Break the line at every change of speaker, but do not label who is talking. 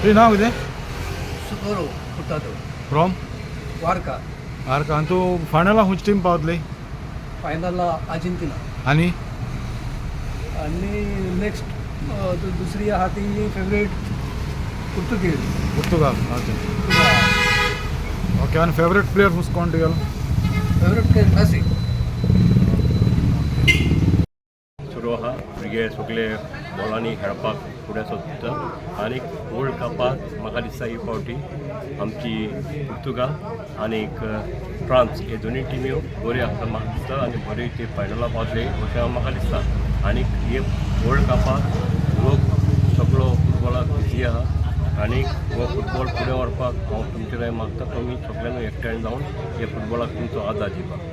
तुजें नांव कितें?
सुकोरो फुर्तादो.
फ्रॉम?
वार्का.
वार्का. आनी तूं फायनला खंयची टीम पावतली?
फायनलला आर्जेंटिना.
आनी?
आणि नेक्स्ट दुसरी आहा ती favourite Portuguese.
Portugal. Okay okay. आनी फेवरेट प्लेयर कोण तुगेलो?
Favourite player Messi.
सुरू आहा. भुरगे सगळे बॉलांनी खेळपाक फुडें सोदता आनी वर्ल्ड कपाक म्हाका दिसता ही फावटी आमची पुर्तुगाल आनीक फ्रांस हे दोनूय टिम्यो बऱ्यो आसा म्हाका दिसता आनी बऱ्यो ते फायनला पावतले अशें म्हाका दिसता. आनी हे वर्ल्ड कपाक लोक सगळो फुटबॉलाक बिजी आहा आनी हो फुटबॉल फुडें व्हरपाक हांव तुमचे कडेन मागता, तुमी सगळ्यांनी एकठांय जावन हे फुटबॉलाक तुमचो आदार दिवपाक.